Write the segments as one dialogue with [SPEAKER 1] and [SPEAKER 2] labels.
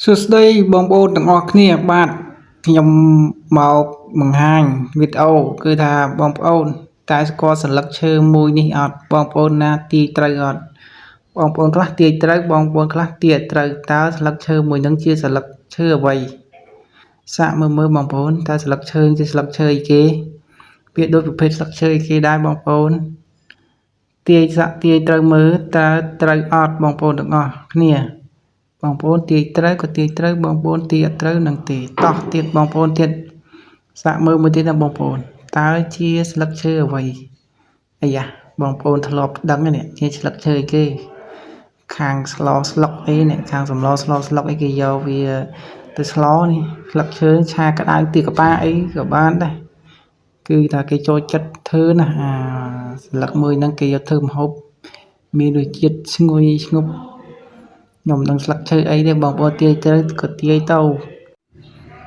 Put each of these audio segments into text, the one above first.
[SPEAKER 1] សួស្តីបងប្អូនទាំងអស់គ្នាបាទខ្ញុំមកបង្ហាញវីដេអូគឺថាបងប្អូនតែស្គាល់សន្លឹកឈើមួយនេះអត់បងប្អូនណាទាយត្រូវអត់បងប្អូនខ្លះទាយត្រូវបងប្អូនខ្លះទាយអត់ត្រូវតើសន្លឹកឈើមួយនឹងជាសន្លឹកឈើអ្វីសាកមើលមើលបងប្អូនតើសន្លឹកឈើជាសន្លឹកឈើអីគេវាដូចប្រភេទសន្លឹកឈើអីគេដែរបងប្អូនទាយសាក់ទាយត្រូវមើលតើត្រូវអត់បងប្អូនទាំងអស់គ្នា បងប្អូនទាយត្រូវក៏ទាយត្រូវបងប្អូនទាយអត់ត្រូវនឹងទេតោះទៀតបងប្អូនទៀតសាកមើលមួយទៀតណាបងប្អូនតើជាស្លឹកឈើអ្វីអាយ៉ាបងប្អូនធ្លាប់ដឹងទេនេះជាស្លឹកឈើអីគេខាងស្លស្លុកអីនេះខាងសម្លស្លស្លុកអីគេយកវាទៅស្លនេះស្លឹកឈើឆាក្តៅទីកប៉ាអីក៏បានដែរគឺថាគេចូលចិត្តធ្វើណាអាស្លឹកមួយហ្នឹងគេយកធ្វើម្ហូបមានរសជាតិឈ្ងុយឈ្ងប់ ខ្ញុំមិនដឹងស្លឹកឈើអីទេបងប្អូនទាយត្រូវក៏ទាយទៅ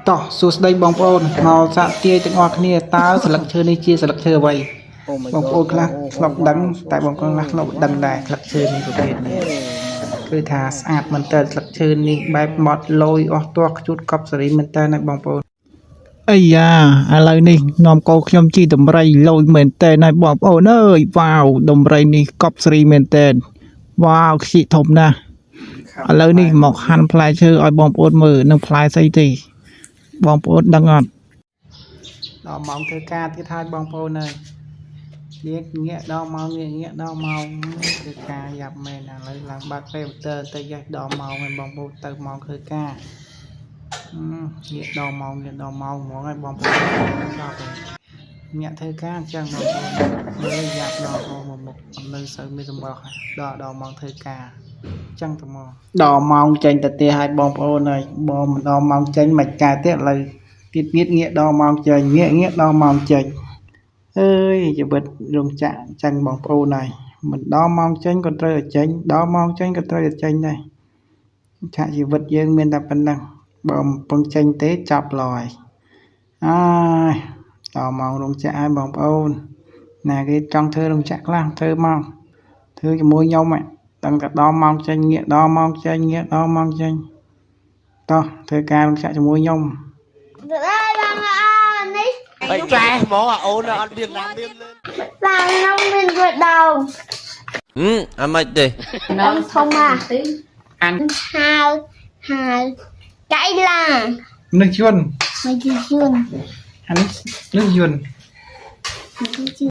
[SPEAKER 1] តោះសួស្តីបងប្អូនមកសាកទាយទាំងអស់គ្នាតើស្លឹកឈើនេះជាស្លឹកឈើអ្វីបងប្អូនខ្លះធ្លាប់ដឹងតែបងប្អូនខ្លះធ្លាប់ដឹងដែរស្លឹកឈើនេះប្រភេទនេះគឺថាស្អាតមែនតើស្លឹកឈើនេះបែបម៉ត់លយអស់ទាស់ខ្ជូតកប់សេរីមែនតើណាបងប្អូនអាយ៉ាឥឡូវនេះនាំកោខ្ញុំជីដំរីលយមែនតើណាបងប្អូនអើយវ៉ាវដំរីនេះកប់សេរីមែនតើវ៉ាវខ្ជិធំណាស់ ឥឡូវនេះមកហាន់ផ្លែឈើឲ្យបងប្អូនមើលនឹងផ្លែស្អីទេបងប្អូនដឹងអត់ដល់ម៉ោងធ្វើការទៀតហើយបងប្អូនអើយងាកងាកដល់ម៉ោងងាកងាកដល់ម៉ោងធ្វើការយ៉ាប់មែនឥឡូវឡើងបើកពេលបន្ទើបន្តិចហើយដល់ម៉ោងហើយបងប្អូនទៅម៉ោងធ្វើការងាកដល់ម៉ោងងាកដល់ម៉ោងហ្មងហើយបងប្អូនចប់ហើយញាក់ធ្វើការអញ្ចឹងបងប្អូនមើលយ៉ាប់ដល់អូមកមុខអត់នៅសូវមានសម្រស់ដល់ដល់ម៉ោងធ្វើការ ចឹងទៅមកដល់ម៉ោងចេញទៅផ្ទះឲ្យបងប្អូនហើយបងមិនដល់ម៉ោងចេញមិនកើតទេឥឡូវទៀតទៀតងាកដល់ម៉ោងចេញងាកងាកដល់ម៉ោងចេញអើយជីវិតរោងចក្រចឹងបងប្អូនហើយមិនដល់ម៉ោងចេញក៏ត្រូវតែចេញដល់ម៉ោងចេញក៏ត្រូវតែចេញដែរឆាកជីវិតយើងមានតែប៉ុណ្ណឹងបើមិនពឹងចេញទេចាប់ឡយអើយដល់ម៉ោងរោងចក្រហើយបងប្អូនណាគេចង់ធ្វើរោងចក្រខ្លះធ្វើមកធ្វើជាមួយខ្ញុំហ៎ តាំងតែដល់ម៉ោងចេញងាកដល់ម៉ោងចេញងាកដល់ម៉ោងចេញតោះធ្វើការរោងចក្រជាមួយខ្ញុំ
[SPEAKER 2] đâyបងអូននេះ
[SPEAKER 3] ហើយចែហ្មងអាអូនអត់មានណាមានលើ
[SPEAKER 2] បងខ្ញុំមានគួយដង
[SPEAKER 3] ហឹមអាម៉េចទេ
[SPEAKER 2] ដងធំណាស់
[SPEAKER 1] អាន
[SPEAKER 2] ហាវហាវកៃឡា
[SPEAKER 1] នឹងយន្ត
[SPEAKER 2] មកជាជឿន
[SPEAKER 1] អានេះនឹងយន្ត
[SPEAKER 2] មកជាជឿន